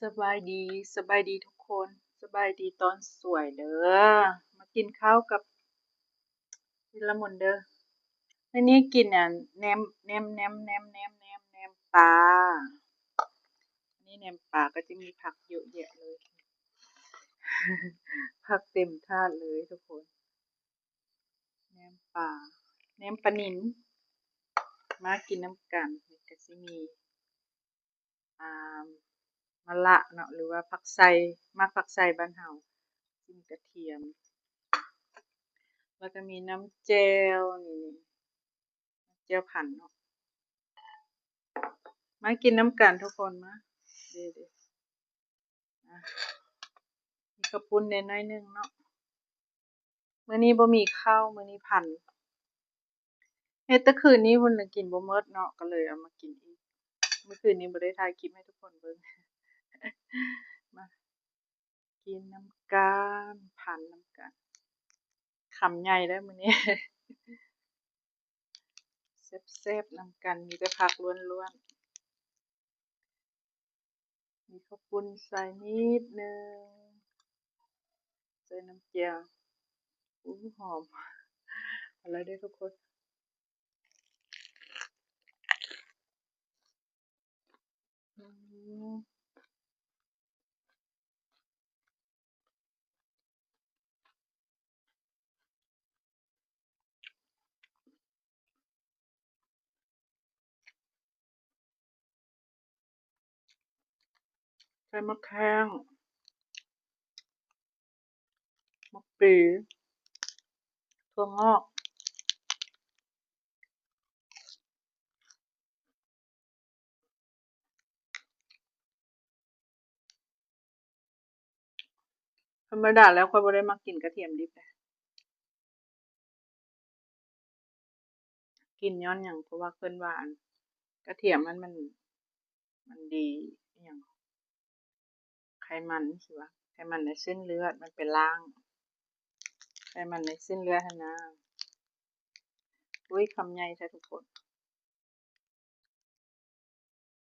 ສະບາຍດີ ສະບາຍດີທຸກຄົນ ສະບາຍດີຕອນສວຍເດີ. ມາກິນເຂົ້າກັບ ລະມຸນເດີ. ມື້ນີ້ກິນອັນ ແໜມ ແໜມ ແໜມ ແໜມ ແໜມ ແໜມ ແໜມປາ. ນີ້ແໜມປາກໍຈະມີຜັກເຍາະແຍະເລີຍ ຜັກເຕັມຖາດເລີຍທຸກຄົນ. ແໜມປາ ແໜມປານິນ ມາກິນນຳກັນ. ນີ້ກໍຊິມີ ອ່າ ມະລະເນາະ ຫຼືວ່າຜັກໄຊ ໝາກຜັກໄຊບ້ານເຮົາ ກິນກະທຽມ ແລ້ວກໍມີນ້ຳແຈ່ວ ນີ້ ແຈ່ວພັນເນາະ. ມາກິນນຳກັນທຸກຄົນ ມາ ເດ້ໆ ອ່ະ ມີເຂົ້າປຸ້ນແດ່ໜ້ອຍໜຶ່ງເນາະ. ມື້ນີ້ບໍ່ມີເຂົ້າ ມື້ນີ້ພັນ ເຮັດແຕ່ຄືນນີ້ພຸ້ນລະ ກິນບໍ່ໝົດເນາະ ກໍເລີຍເອົາມາກິນອີກ. ມື້ຄືນນີ້ບໍ່ໄດ້ຖ່າຍຄລິບໃຫ້ທຸກຄົນເບິ່ງ. ມາກິນນຳກັນ ພັນນຳກັນ ຄຳໃຫຍ່ເດີມື້ນີ້. ແຊບໆນຳກັນ ມີແຕ່ຜັກລ້ວນໆ. ມີເຂົ້າປຸ້ນໃສ່ນິດໜຶ່ງ ໃສ່ນ້ຳແຈ່ວ. ໂອ້ ຫອມ ເອົາລະເດີທຸກຄົນ. ອືມ ໃສ່ໝາກແຂ້ງ ໝາກປີ ຖົ່ວງອກ. ທຳມະດາແລ້ວຂ້ອຍບໍ່ໄດ້ມັກກິນກະທຽມດິບເດ້. ກິນຍ້ອນຫຍັງ? ເພາະວ່າເພິ່ນວ່າ ອັນ ກະທຽມມັນ ມັນ ມັນດີ ອີ່ຫຍັງ ໄຂມັນ ຊິວ່າ ໄຂມັນໃນເສັ້ນເລືອດ ມັນໄປລ້າງໄຂມັນໃນເສັ້ນເລືອດຫັ້ນນາ. ອຸ້ຍ ຄຳໃຫຍ່ແທ້ທຸກຄົນ.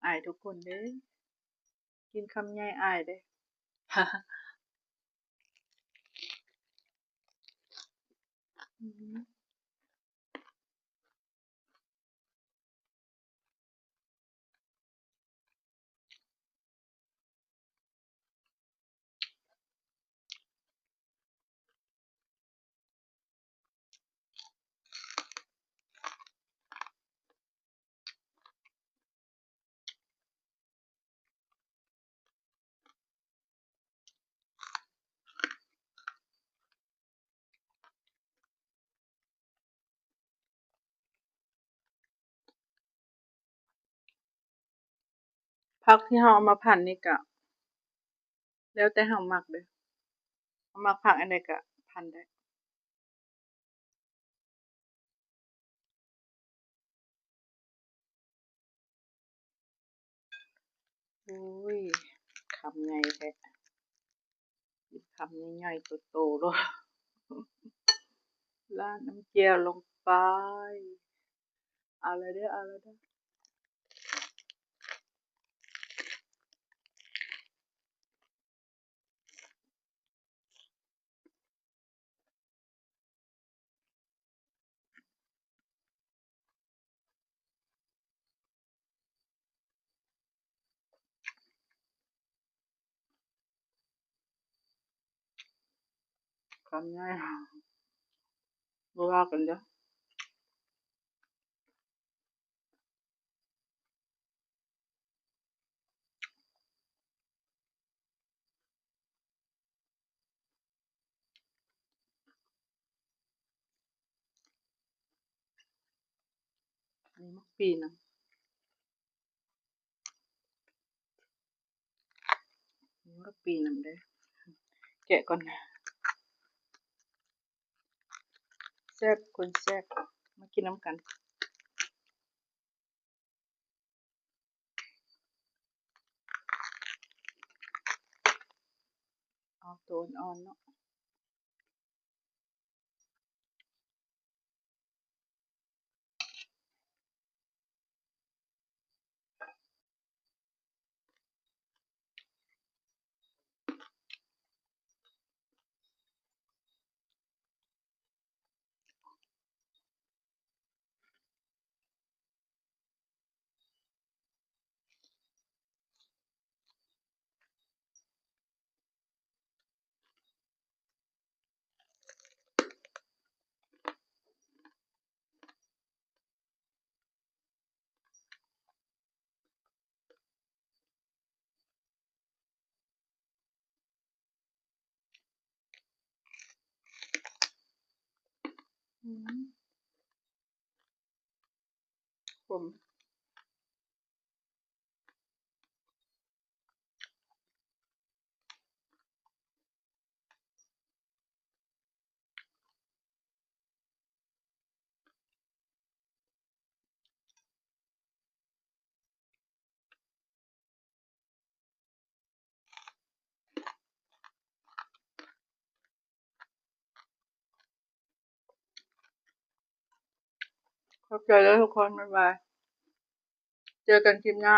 ອາຍທຸກຄົນເດ້ ກິນຄຳໃຫຍ່ອາຍເດ້. ຜັກທີ່ເຮົາເອົາມາພັນນີ້ກະ ແລ້ວແຕ່ເຮົາມັກເດີ້ ເຮົາມັກຜັກອັນໃດກະພັນໄດ້. ໂອ້ຍ ຄຳໃຫຍ່ແທ້ ກິນຄຳໃຫຍ່ໆ ໂຕໆ ໂລດ. ລາດນ້ຳແຈ່ວລົງໄປ. ເອົາລະເດີ້ ເອົາລະເດີ້. ຄຳໃຫຍ່ ບໍ່ວ່າກັນເດີ້. ມີໝາກປີນຳ ມີໝາກປີນຳເດີ້. ແກະກ່ອນ ແຊບ ຄົນແຊບ ມາກິນນຳກັນ. ເອົາໂຕອ່ອນໆເນາະ. ນີ້ อืม ขม ขอบใจเด้อทุกคน บ๊ายบาย เจอกันคลิปหน้า